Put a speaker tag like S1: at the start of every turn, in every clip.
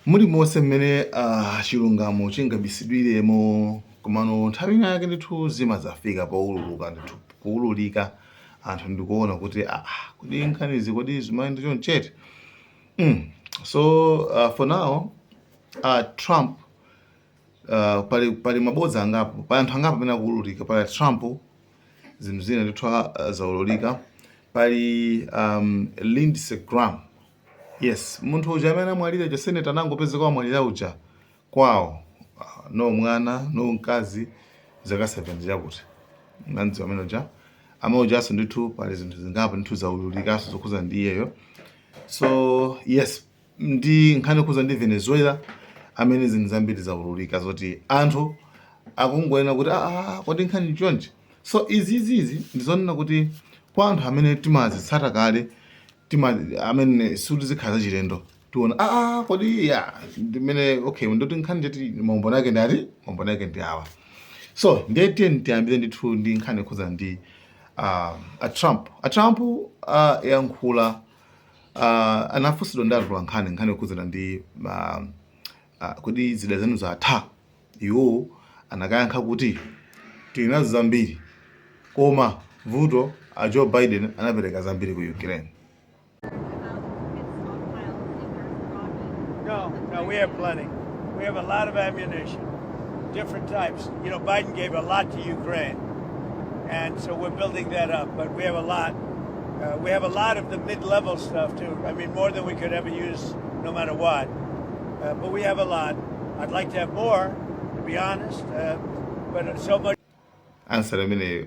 S1: Mulimonse mmene chilungamo chingabisidwiremo, komano nthawi ina yake ndithu zimadzafika poululuka ndithu, kuululika anthu ndikuona kuti kodi nkhanizi kodi zimayenda chonchete? So for now Trump, pali mabodza angapo, pali anthu angapo amene akuululika. Pali Trump, zinthu zina ndithu zaululika. Pali Lindsey Graham, yes, munthu uja amene amwalira uja, senator anangopezeka wamwalira uja kwawo, no mwana, no mkazi, zaka 70 chakuti nandziwa amene uja amene ujanso ndithu pali zinthu zingapo ndithu zaululikanso zokhuza ndi iyeyo. So yes, ndi nkhani yokhuza ndi Venezuela amene zinthu zambiri zaululika zoti anthu akungoena kuti kodi nkhani chonchi? So izizizi ndizonena kuti kwa anthu amene timazitsata kale, tima amene suti zikhala zachilendo, tiona kodi ya ndimene, okay, ndoti nkhani nditi maumboni ake ndi ati, maumboni ake ndi awa. So ndiye tiye tiyambire ndithu ndi nkhani yokhuza ndi a Trump. A Trump yankhula, anafunsidwa ndi atola nkhani, nkhani yokhuzana ndi kodi zida zanu zatha? Iwo anakayankha kuti tili nazo zambiri, koma vuto a Joe Biden anapereka zambiri ku Ukraine.
S2: No, we have plenty. We have a lot of ammunition, different types. Biden gave a lot to Ukraine, and so we're building that up. But we have a lot. We have a lot of the mid-level stuff too. I mean, more than we could ever use, no matter what. But we have a lot. I'd like to have more, to be honest. But so much.
S1: Answer imene,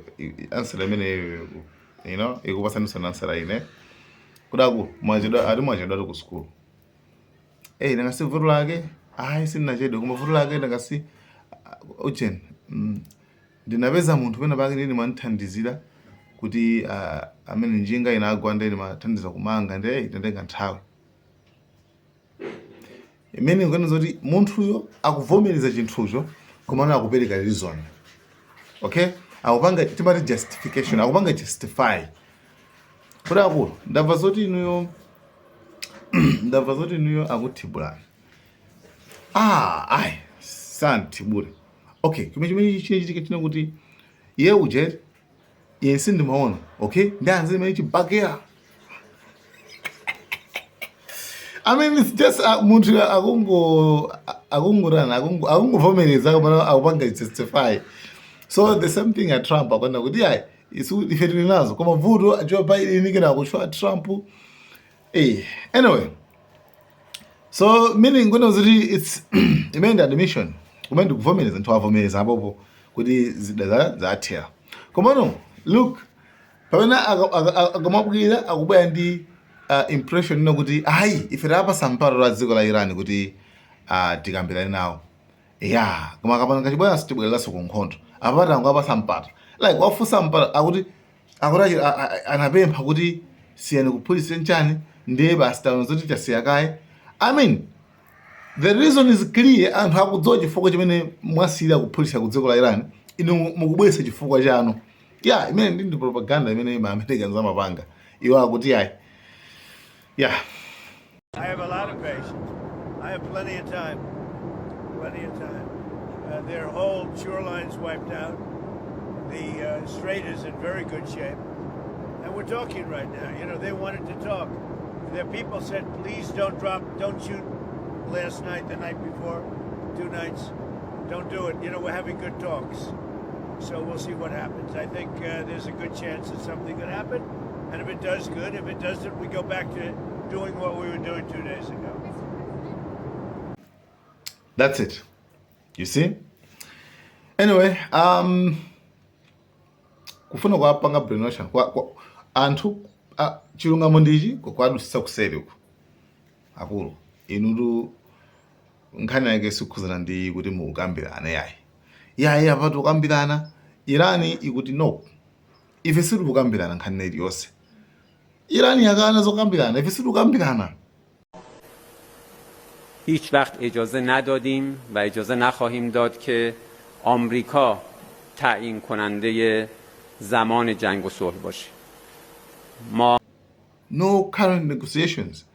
S1: answer imene ikupasaninso answer ine kudaku mwachedwa, ati mwachedwa ati ku school. Eh, ndangasi vuto lake ayi sindinachedwe, koma vuto lake ndangasi ucheni, ndinapeza munthu pena pake ndini mandithandizira kuti amene njinga inagwa, ndi ndimathandiza kumanga, ndi itendenga nthawi imene ikuganiza kuti munthuyo akuvomereza chinthucho, komano akupereka reason, okay, akupanga timati justification, akupanga justify kuti akulu, ndamva zoti inuyo akuthibulani. Ayi, santhibule. Okay, chimene chinachitika china kuti iye uje iye sindimaona, okay, ndi anzi imene chibakera. I mean, it's just munthu akungorana, akungovomereza, komano akupanga justify. So the same thing a Trump akuona kuti ayi, isu ife tili nazo, koma vuto Joe Biden kena akutchula Trump. Anyway, so meaning ngona kuti it's imene ndi admission kumene ndikuvomereza, nthu avomereza apopo kuti zida zathera. Komano look, pamene akamabwira akubwera ndi impression ino kuti ayi, ife tapasa mpata la dziko la Iran kuti tikambirane nawo ya, koma akapanga kachibwananso tibwereranso ku nkhondo. Apata angapasa mpata, like wafunsa mpata, akuti anapempha kuti siyani kuphulitsa nchani, ndiye basi taona zoti tasiya kaye. I mean, the reason is clear, anthu akudziwa chifukwa chimene mwasiyira kuphulitsa ku dziko la Iran. Inu mukubweretsa chifukwa chanu ya imene ndi propaganda imene ma Americans amapanga. Iwo akuti ayi ya.
S2: I have a lot of patience. I have plenty of time. Plenty of time. Their whole shoreline's wiped out. The strait is in very good shape. And we're talking right now. They wanted to talk. Their people said, "Please don't drop, don't shoot last night, the night before, two nights. Don't do it." We're having good talks. So we'll see what happens. I think there's a good chance that something could happen. And if it does, good. If it doesn't, we go back to doing what we were doing 2 days ago.
S1: That's it, you see. Anyway, kufuna kuwapanga brainwashing anthu, chilungamo ndichi kwadusisa kuseri uku. Akulu inutu, nkhani yake sikukhuzana ndi kuti mukukambirana, yayi yayi, apatu kukambirana. Irani ikuti no, ife sitikukambirana nkhani iliyonse. Irani yakana zokambirana, ife sitikukambirana.
S3: هیچ وقت اجازه ندادیم و اجازه نخواهیم داد که آمریکا تعیین کننده زمان جنگ و صلح باشه. ما
S1: No current negotiations,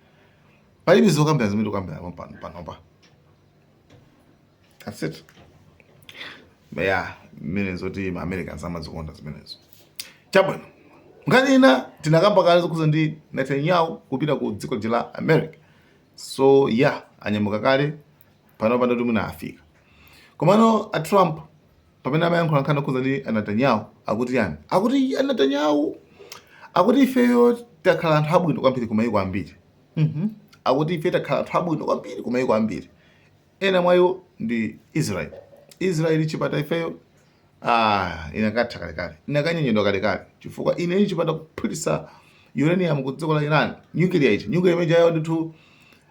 S1: palibe zokambirana zimene tikukambirana pano panopa. That's it. Yeah, mmene zoti ma Americans amazikonda zimenezo. Chabwino, nkhani ina tinakamba kale zokhuza ndi Netanyahu kupita ku dziko la America. So yeah, anyamuka kale pano pano kuti mwina afika. Komano a Trump pamene amayankhula nkhani yokhuza ndi a Netanyahu, akuti yani? Akuti a Netanyahu, akuti ifeyo takhala anthu abwino kwambiri kumayiko ambiri. Akuti ife takhala anthu abwino kwambiri kumayiko ambiri, ena mwa iwo ndi Israel. Israel chipata ifeyo, ah, inakatha kalekale, inakanyenyedwa kalekale, chifukwa ine chipata kuphulitsa uranium ku dziko la Iran, nuclear ichi, nuclear imene yayo ndithu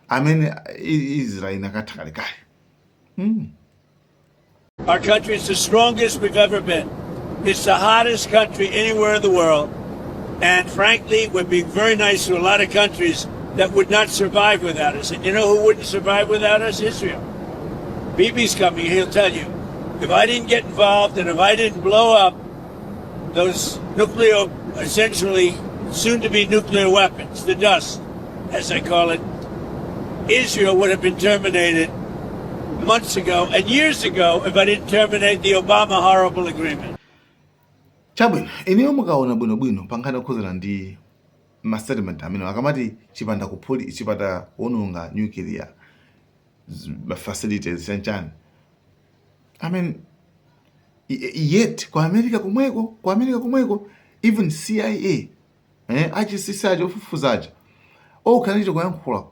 S1: amene Israel inakatha kalekale.
S2: Our country is the strongest we've ever been. It's the hottest country anywhere in the world. And frankly, we're being very nice to a lot of countries that would not survive without us. And you know who wouldn't survive without us? Israel. Bibi's coming, he'll tell you. If I didn't get involved and if I didn't blow up those nuclear, essentially soon to be nuclear weapons, the dust, as I call it, Israel would have been terminated months ago and years ago if I didn't terminate the Obama horrible agreement.
S1: Chabwino, ineyo mukaona bwinobwino pa nkhani yokhuzana ndi ma statement amene akamati chipanda kuphuli, chipanda kuononga nuclear facilities chanchani, I mean, yet ku America komweko, ku America komweko, even CIA, achisisi aja, ofufuza aja, okhala kuyankhula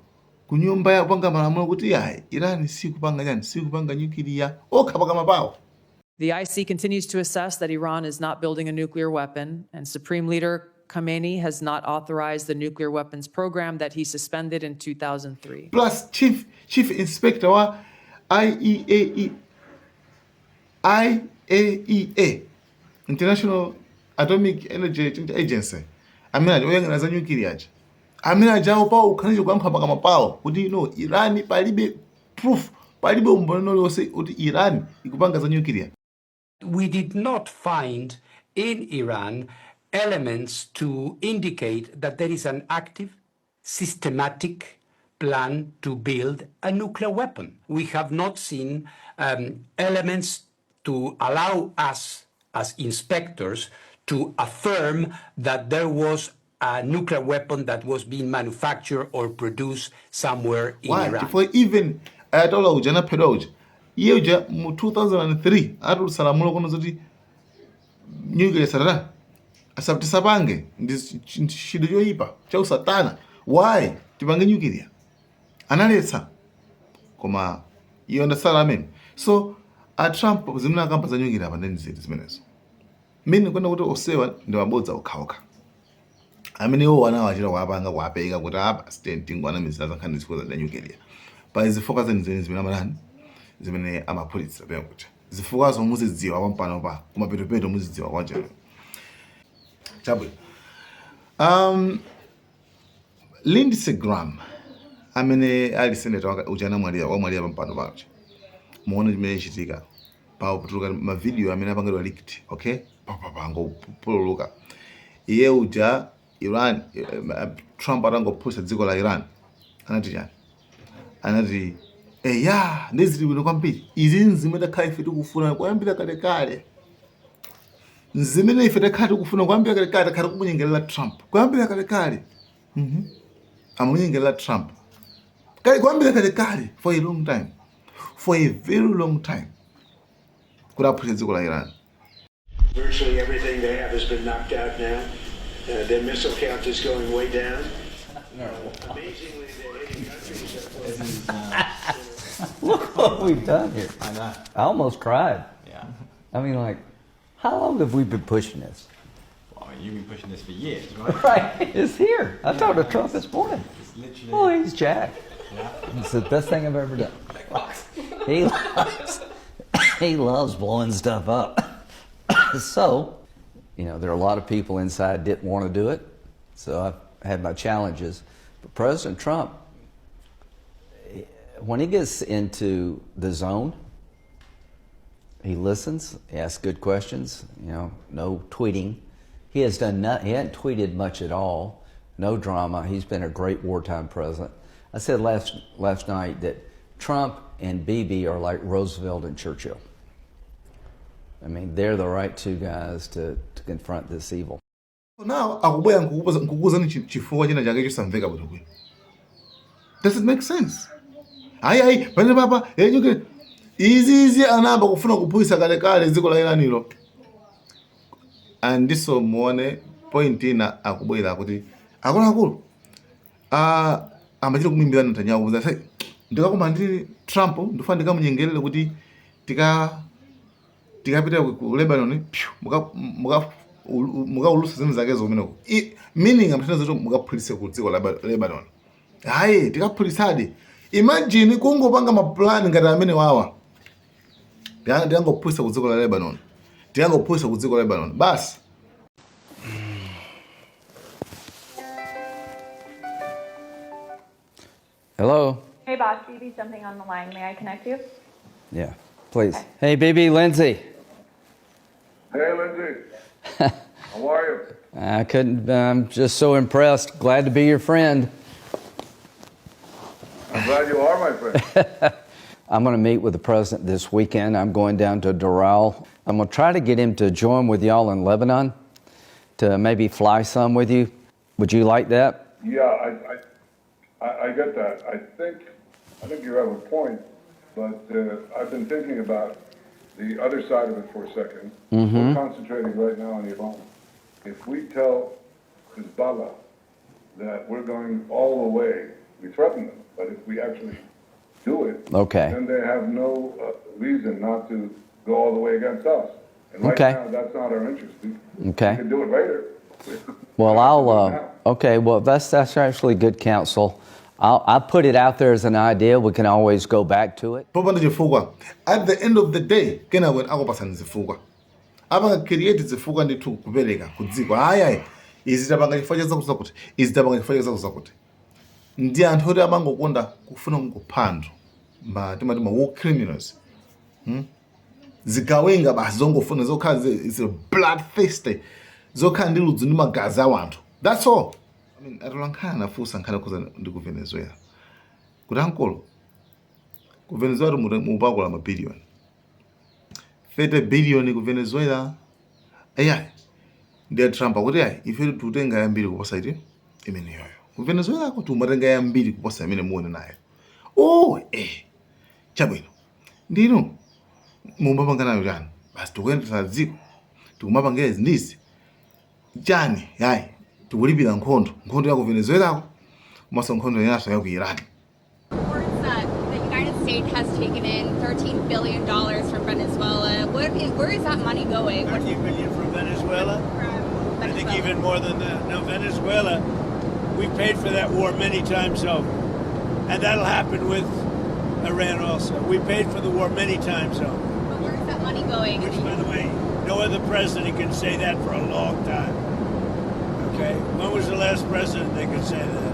S1: ku nyumba ya kupanga malamulo kuti yayi, Iran sikupanga chani, sikupanga nuclear, okha pakamwa pawo.
S4: The IC continues to assess that Iran is not building a nuclear weapon, and Supreme Leader Khamenei has not authorized the nuclear weapons program that he suspended in 2003.
S1: Plus chief inspector wa IEAE, IAEA, International Atomic Energy Agency, amene aja oyang'anira za nuclear aja, amene ajawo pawo ukhanicho kuyankhula pakamwa pawo kuti no, Iran palibe proof, palibe umboni uliwonse kuti Iran ikupanga za nuclear.
S5: We did not find in Iran elements to indicate that there is an active, systematic plan to build a nuclear weapon. We have not seen elements to allow us as inspectors to affirm that there was a nuclear weapon that was being manufactured or produced somewhere in
S1: Why?
S5: Iran.
S1: Chifukwa even Ayatollah uja anaphedwa uja, iye uja mu 2003 atulutsa lamulo kuno zoti nuclear satana asatisapange, ndi chida choyipa cha usatana, why tipange nuclear? Analetsa, koma iyo ndasala amene. So a Trump zimene akamba za nuclear apa ndi ziti zimenezo, mmene kwenda kuti osewa ndi mabodza okhaokha amene iwo anawachita kuwapanga, kuwapeka kuti apa sitentingo anamizira za nkhani zifukwa za nuclear. Pa zifukwa zenizeni zimene amatani, zimene amaphulitsa pena kuti zifukwazo muzidziwa pampano pa kumapetopeto, muzidziwa kwanjeno. Chabwino, Lindsey Graham amene ali senator uja anamwalira, wamwalira pampano paja, muone chimene chitika pa kutuluka mavidiyo amene apangidwa leaked, okay, papapangopululuka. Iye uja Iran, Trump atangophulitsa dziko la Iran, anati chani? Anati eya, ndizili bwino kwambiri, izi nzimene takhala ife tikufuna kuyambira kalekale, zimene ife takhala tikufuna kuyambira kalekale, takhala tikumunyengerera Trump kuyambira kalekale. Amunyengerera Trump kale, kuyambira kalekale, for a long time, for a very long time, kuti aphulitse dziko la Iran.
S2: Virtually everything they have has been knocked out now. Their missile count is going way down. Amazingly, they're hitting countries that
S6: Look what we've done here.
S7: I know.
S6: I almost cried.
S7: Yeah.
S6: I mean, like, how long have we been pushing this?
S7: Well, I mean, you've been pushing this for years, right?
S6: Right. It's here. I talked to Trump this morning.
S7: It's literally.
S6: Oh, he's jacked.
S7: Yeah.
S6: It's the best thing I've ever done. He loves blowing stuff up. So, there are a lot of people inside didn't want to do it. So I've had my challenges. But President Trump, when he gets into the zone, he listens, he asks good questions, no tweeting. He has done not, he hasn't tweeted much at all. No drama. He's been a great wartime president. I said last night that Trump and Bibi are like Roosevelt and Churchill. I mean, they're the right two guys to confront this evil.
S1: Now akubwera nkukuuzani chifukwa china chake chosamveka bwino bwino. Does it make sense? Ayi, ayi, pamene papa enyuke izi anayamba kufuna kuphulitsa kalekale dziko la Iranilo. Andiso muone point ina, akubwera kuti akuluakulu, ah, amachita kumuimbira Netanyahu kuti, "Say, ndikakuma ndi Trump, ndifuna ndikamunyengerere kuti tikapita ku Lebanon, pyu, mukaulusa zinthu zakezo kumeneko." Meaning amatanthauza kuti mukaphulitse ku dziko la Lebanon. Hayi, tikaphulitsadi. Imagine kungopanga mapulani ngati amene wawa, tikangophulitsa ku dziko la Lebanon, tikangophulitsa ku dziko la Lebanon basi.
S6: Hello?
S8: Hey, boss, Bibi's jumping on the line. May I connect you?
S6: Yeah, please. Hey, Bibi, Lindsay.
S9: Hey, Lindsay. How are you?
S6: I couldn't, I'm just so impressed. Glad to be your friend.
S9: I'm glad you are my friend.
S6: I'm going to meet with the president this weekend. I'm going down to Doral. I'm going to try to get him to join with y'all in Lebanon to maybe fly some with you. Would you like that?
S9: Yeah, I get that. I think you have a point, but I've been thinking about the other side of it for a 2nd. We're concentrating right now on Iran. If we tell Hezbollah that we're going all the way, we threaten them, but if we actually do it, then they have no reason not to go all the way against us. And right now, that's not our interest. We can do it later.
S6: Well,
S9: We have to
S6: I'll.
S9: do it now.
S6: Okay. Well, that's actually good counsel. I'll put it out there as an idea. We can always go back to it.
S1: Popanda chifukwa. At the end of the day, kenako akupasani zifukwa, apanga create zifukwa ndithu kupereka ku dziko. Ayi, izi tapanga chifukwa cha zakuti zakuti, izi tapanga chifukwa cha zakuti zakuti. Ndi anthu oti amangokonda kufuna kungopha anthu, ma timati ma war criminals, Zigawenga basi, zongofuna zokhala zi bloodthirsty, zokhala ndi ludzu ndi magazi a anthu. That's all. I mean, atolankhani anafunsa nkhani yokhuza ndi ku Venezuela kuti, ankolo, ku Venezuela mupakula mabiliyoni, 30 billion ku Venezuela. Eyayi, ndiye Trump akuti, ayi, ife tikutenga yambiri kuposa iti imeneyoyo ku Venezuela ko, tikumatenga yambiri kuposa imene muone nayo. Oh, chabwino, ndinu mumapanga nayo chani? Basi, tikuyendetsa dziko, tikumapangira izi ndizi chani. Yayi, tikulipira nkhondo, nkhondo ya ku Venezuelako komanso nkhondo inaso ya ku Iran.
S10: Reports that the United States has taken in $13 billion from Venezuela. Where is that money going?
S2: 13 billion from Venezuela?
S10: From
S2: I think
S10: Venezuela.
S2: Even more than that. No, Venezuela, we paid for that war many times over. And that'll happen with Iran also. We paid for the war many times over.
S10: But where is that money going?
S2: Which, by the way, no other president can say that for a long time. Okay? When was the last president that could say that?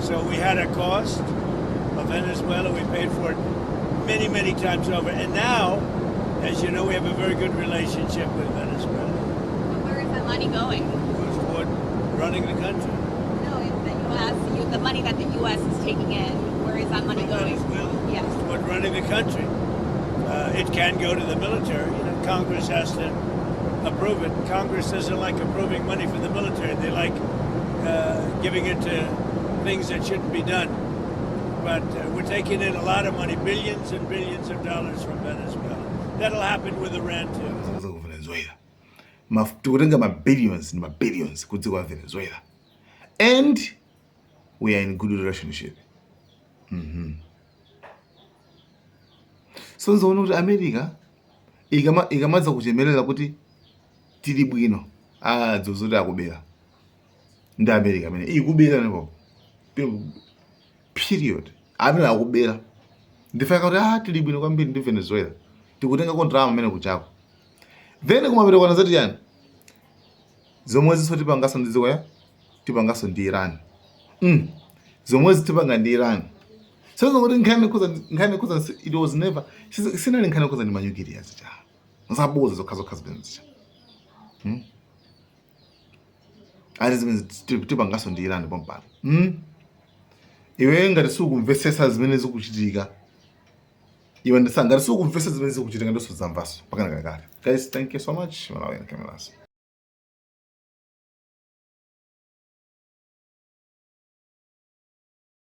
S2: So we had a cost of Venezuela. We paid for it many, many times over. And now, as you know, we have a very good relationship with Venezuela.
S10: But where is that money going?
S2: Goes toward running the country.
S10: No, in the U.S., the money that the U.S. is taking in, where is that money
S2: From
S10: going?
S2: Venezuela?
S10: Yes.
S2: Toward running the country. It can go to the military. Congress has to approve it. Congress doesn't like approving money for the military. They like giving it to things that shouldn't be done. But we're taking in a lot of money, billions and billions of dollars from Venezuela. That'll happen with Iran too.
S1: Za ku Venezuela, tikutenga ma billions ndi ma billions ku dziko la Venezuela and we are in good relationship. So nzoona kuti America ikamadza kuchemerera kuti tili bwino, dzozoti akubera. Ndi America amene ikubera ndipo period. Amene akubera ndifaka kuti, ah, tili bwino kwambiri ndi Venezuela, tikutenga ndalama amene kuchako, then kumaperekwana zati chani? Zomwe zinso tipangaso ndi dziko ya, tipangaso ndi Iran. Zomwe zitipanga ndi Iran. So kuti nkhani khuza, it was never, sinali nkhani khuza ndi manyukiliya zicha, zaboza zokha zokha zimene zicha. Ali zimene tipangaso ndi Iran pompano. Iwe ngati sukumvetsetsa zimene zikuchitika. Iwe ndisanga ngati sukumvesa zimene zikuchitika, ndiso zamvaso pakana kalekale. Guys, thank you so much. Malawi Cameras.